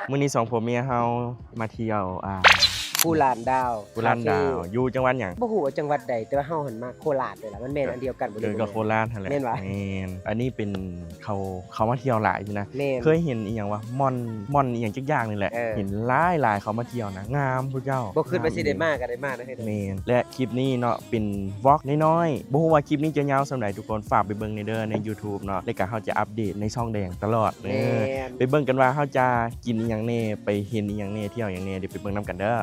ມື້ນີ້ສອງຜົວເມຍເຮົາມາທ່ຽວ ອ່າ ພູລານດາວ ພູລານດາວ ຄາເຟ ຢູ່ຈັງຫວັດຫຍັງ? ບໍ່ຮູ້ວ່າຈັງຫວັດໃດ ແຕ່ວ່າເຮົາຫັ້ນມາໂຄລາດເດ້ລະ ມັນແມ່ນອັນດຽວກັນບໍ່? ເອີ ກໍໂຄລາດຫັ້ນແຫຼະ. ແມ່ນຫວາ? ແມ່ນ. ອັນນີ້ເປັນ ເຂົາ ເຂົາມາທ່ຽວຫຼາຍຊີ້ນະ. ແມ່ນ. ເຄີຍເຫັນອີ່ຫຍັງວະ ບ່ອນ ບ່ອນອີ່ຫຍັງຈັກຢ່າງນີ້ແຫຼະ. ເອີ. ເຫັນຫຼາຍໆ ເຂົາມາທ່ຽວນະ ງາມພຸ້ນເຈົ້າ. ບໍ່ຄິດວ່າຊິໄດ້ມາກໍໄດ້ມາເນາະ. ແມ່ນ. ແລະ ຄລິບນີ້ເນາະ ເປັນວລັອກນ້ອຍໆ ບໍ່ຮູ້ວ່າຄລິບນີ້ຈະຍາວສ່ຳໃດ ທຸກຄົນຝາກໄປເບິ່ງແດ່ເດີໃນຢູທູບເນາະ ແລ້ວກໍເຮົາຈະອັບເດດໃນຊ່ອງແດງຕະຫຼອດ. ແມ່ນ. ໄປເບິ່ງກັນວ່າເຮົາຈະກິນອີ່ຫຍັງແດ່ ໄປເຫັນອີ່ຫຍັງແດ່ ທ່ຽວຫຍັງແດ່ ດຽວໄປເບິ່ງນຳກັນເດີ.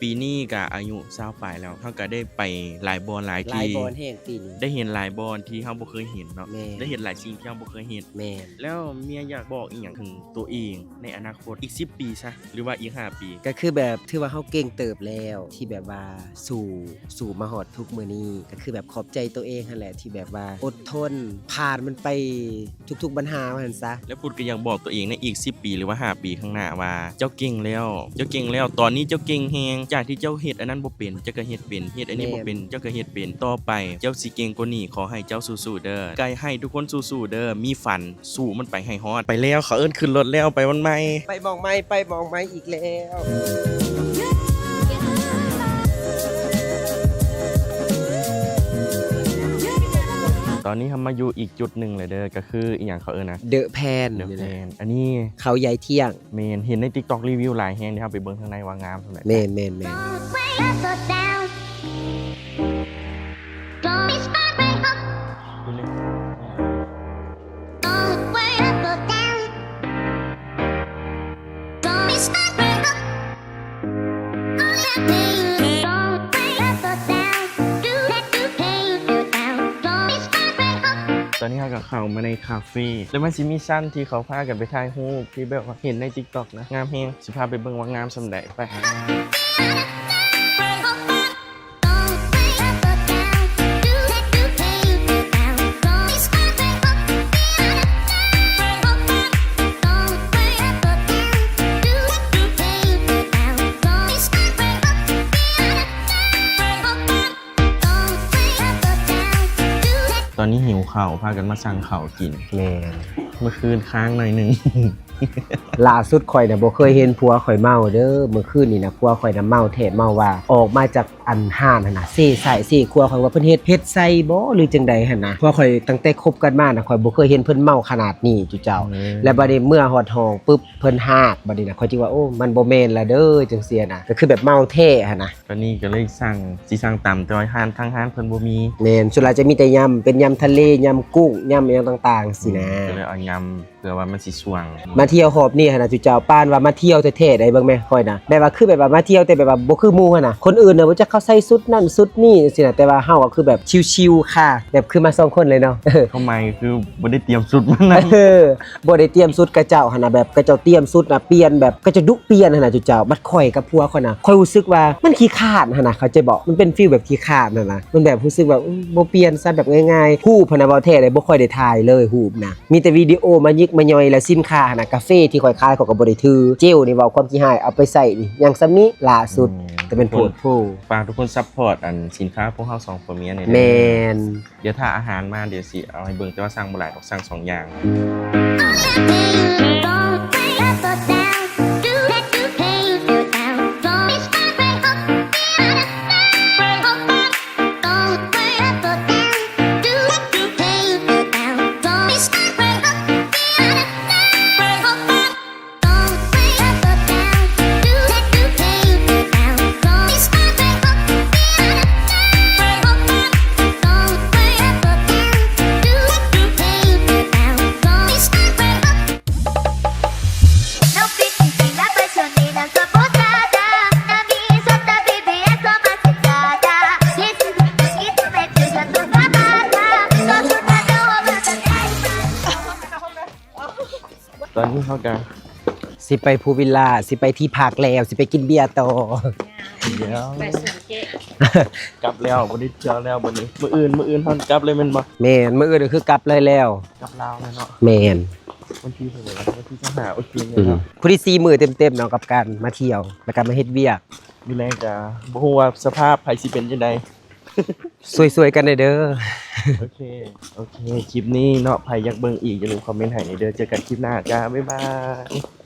ປີນີ້ກະອາຍຸຊາວປາຍແລ້ວ ເຮົາກະໄດ້ໄປຫຼາຍບ່ອນຫຼາຍທີ່ ຫຼາຍບ່ອນແຮງປີນີ້ ໄດ້ເຫັນຫຼາຍບ່ອນທີ່ເຮົາບໍ່ເຄີຍເຫັນເນາະ. ແມ່ນ. ໄດ້ເຫັນຫຼາຍສິ່ງທີ່ເຮົາບໍ່ເຄີຍເຫັນ. ແມ່ນ. ແລ້ວເມຍຢາກບອກອີ່ຫຍັງເຖິງໂຕເອງໃນອະນາຄົດ ອີກສິບປີຊະ ຫຼືວ່າອີກຫ້າປີ? ກໍຄືແບບຖືວ່າເຮົາເກັ່ງເຕີບແລ້ວ ທີ່ແບບວ່າສູ້ ສູ້ມາຮອດທຸກມື້ນີ້ ກໍຄືແບບຂອບໃຈໂຕເອງຫັ້ນແຫຼະ ທີ່ແບບວ່າອົດທົນຜ່ານມັນໄປທຸກໆບັນຫາວ່າຊັ້ນຊະ. ແລ້ວພຸດກໍຢາກບອກໂຕເອງໃນອີກສິບປີ ຫຼືວ່າຫ້າປີຂ້າງໜ້າວ່າ ເຈົ້າເກັ່ງແລ້ວ ເຈົ້າເກັ່ງແລ້ວ ຕອນນີ້ເຈົ້າເກັ່ງແຮງ ຈາກທີ່ເຈົ້າເຮັດອັນນັ້ນບໍ່ເປັນ ເຈົ້າກໍເຮັດເປັນ ເຮັດອັນນີ້ບໍ່ເປັນ ເຈົ້າກໍເຮັດເປັນ ຕໍ່ໄປເຈົ້າຊິເກັ່ງກວ່ານີ້ ຂໍໃຫ້ເຈົ້າສູ້ໆເດີ ກໍໃຫ້ທຸກຄົນສູ້ໆເດີ ມີຝັນ ສູ້ມັນໄປໃຫ້ຮອດ. ໄປແລ້ວ ເຂົາເອີ້ນຂຶ້ນລົດແລ້ວ ໄປບ່ອນໃໝ່ ໄປໝ່ອງໃໝ່ ໄປໝ່ອງໃໝ່ອີກແລ້ວ. ຕອນນີ້ເຮົາມາຢູ່ອີກຈຸດໜຶ່ງແລ້ວເດີ ກໍຄືອີ່ຫຍັງເຂົາເອີ້ນນະ ເດີະແພນ ເດີະແພນ ອັນນີ້ເຂົາໃຫຍ່ທ່ຽງ. ແມ່ນ ເຫັນໃນຕິກຕັອກຣີວິວຫຼາຍແຮງເດ ເຮົາໄປເບິ່ງທາງໃນວ່າງາມສ່ຳໃດ. ແມ່ນໆໆ. ຕອນນີ້ເຮົາກໍເຂົ້າມາໃນຄາເຟ ແລ້ວມັນຊິມີຊັ້ນທີ່ເຂົາພາກັນໄປຖ່າຍຮູບ ທີ່ແບບວ່າເຫັນໃນຕິກຕັອກນະ ງາມແຮງ ຊິພາໄປເບິ່ງວ່າງາມສ່ຳໃດ. ໄປ. ຕອນນີ້ຫິວເຂົ້າ ພາກັນມາສັ່ງເຂົ້າກິນ. ແມ່ນ. ເມື່ອຄືນຄ້າງໜ້ອຍໜຶ່ງ. ລ່າສຸດຂ້ອຍນະບໍ່ເຄີຍເຫັນຜົວຂ້ອຍເມົາເດີ. ເມື່ອຄືນນີ້ນະ ຜົວຂ້ອຍນະເມົາແທ້ເມົາວ່າ ອອກມາຈາກອັນຮ້ານຫັ້ນນະ ເຊຊ້າຍເຊຂວາ. ຂ້ອຍວ່າເພິ່ນເຮັດ ເຮັດໃສ່ບໍ່ ຫຼືຈັ່ງໃດຫັ້ນນະ. ຜົວຂ້ອຍຕັ້ງແຕ່ຄົບກັນມານະ ຂ້ອຍບໍ່ເຄີຍເຫັນເພິ່ນເມົາຂະໜາດນີ້ຈຸເຈົ້າ. ແມ່ນ. ແລ້ວບັດນີ້ເມື່ອຮອດຫ້ອງປຶບ ເພິ່ນຮາກ ບັດນີ້ນະ ຂ້ອຍຈຶ່ງວ່າ ໂອ້ ມັນບໍ່ແມ່ນລະເດີ ຈັ່ງຊີ້ນະ. ກໍຄືແບບເມົາແທ້ຫັ້ນນະ. ຕອນນີ້ກໍເລີຍສັ່ງ ຊິສັ່ງຕຳ ແຕ່ວ່າຮ້ານ ທາງຮ້ານເພິ່ນບໍ່ມີ. ແມ່ນ. ສ່ວນຫຼາຍຈະມີແຕ່ຍຳ ເປັນຍຳທະເລ ຍຳກຸ້ງ ຍຳອີ່ຫຍັງຕ່າງໆຊີ້ນະ. ອືມ ກໍເລີຍເອົາຍຳ ເພື່ອວ່າມັນຊິຊ່ວງ. ມາທ່ຽວຮອບນີ້ຫັ້ນນະຈຸເຈົ້າ ປານວ່າມາທ່ຽວແທ້ໆໃດ ເບິ່ງແມ້ຂ້ອຍນະ ແບບວ່າຄືແບບວ່າມາທ່ຽວ ແຕ່ແບບວ່າບໍ່ຄືໝູ່ຫັ້ນນະ. ຄົນອື່ນນະ ບໍ່ຈັກເຂົາໃສ່ຊຸດນັ້ນຊຸດນີ້ຈັ່ງຊີ້ນະ ແຕ່ວ່າເຮົາກໍຄືແບບຊິວໆຄ່ະ ແບບຄືມາສອງຄົນເລີຍເນາະ. ຄວາມໝາຍຄືບໍ່ໄດ້ຕຽມຊຸດມານຳ. ເອີ ບໍ່ໄດ້ຕຽມຊຸດ ຂະເຈົ້າຫັ້ນນະ ແບບຂະເຈົ້າຕຽມຊຸດນະ ປ່ຽນແບບ ຂະເຈົ້າດຸປ່ຽນຫັ້ນນະຈຸເຈົ້າ. ບັດຂ້ອຍກັບຜົວຂ້ອຍນະ ຂ້ອຍຮູ້ສຶກວ່າມັນຂີ້ຄ້ານຫັ້ນນະ ເຂົ້າໃຈບໍ່? ມັນເປັນຟີລແບບຂີ້ຄ້ານຫັ້ນນະ ມັນແບບຮູ້ສຶກວ່າ ອືມ ບໍ່ປ່ຽນຊະ ແບບງ່າຍໆ. ຮູບຫັ້ນນະ ເວົ້າແທ້ເລີຍ ບໍ່ຄ່ອຍໄດ້ຖ່າຍເລີຍຮູບນະ. ມີແຕ່ວິດີໂອມາຍິກມາຍ່ອຍ ແລະ ສິນຄ້າຫັ້ນນະ ກາເຟທີ່ຂ້ອຍຂາຍ ຂ້ອຍກໍບໍ່ໄດ້ຖື. ເຈວນີ້ ເວົ້າຄວາມຂີ້ຮ້າຍ ເອົາໄປໃຊ້ນີ້ ຍັງສ່ຳນີ້ລ່າສຸດ. ອືມ ແຕ່ແມ່ນໂພດໂພ. ຝາກທຸກຄົນຊັບພອດ ອັນ ສິນຄ້າພວກເຮົາສອງຜົວເມຍນີ້ເດີ. ແມ່ນ. ດຽວຖ້າອາຫານມາ ດຽວຊິເອົາໃຫ້ເບິ່ງ ແຕ່ວ່າສັ່ງບໍ່ຫຼາຍດອກ ສັ່ງສອງຢ່າງ. ຕອນນີ້ເຮົາກະຊິໄປພູວິລລາ ຊິໄປທີ່ພັກແລ້ວ ຊິໄປກິນເບຍຕໍ່. ດຽວ ໄປສວນເກະ ກັບແລ້ວ ບໍ່ໄດ້ທ່ຽວແລ້ວບັດນີ້. ມື້ອື່ນ ມື້ອື່ນເຮົາກັບເລີຍແມ່ນບໍ່? ແມ່ນ ມື້ອື່ນກໍຄືກັບເລີຍແລ້ວ. ກັບລາວແລ້ວເນາະ. ແມ່ນ. ວັນທີເທົ່າໃດວະ? ວັນທີຊາວຫ້າ ໂອເຄເລີຍເນາະ. ອືມ ພໍດີສີ່ມື້ເຕັມໆເນາະ ກັບການມາທ່ຽວ ແລ້ວກໍມາເຮັດວຽກ. ມື້ແລງກໍບໍ່ຮູ້ວ່າສະພາບໃຜຊິເປັນຈັ່ງໃດ. ຊ່ວຍໆກັນແດ່ເດີ. ໂອເຄ ໂອເຄ ຄລິບນີ້ເນາະ ໃຜຢາກເບິ່ງອີກ ຢ່າລືມຄອມເມັນໃຫ້ແດ່ເດີ. ເຈີກັນຄລິບໜ້າຈ້າ ບາຍບາຍ.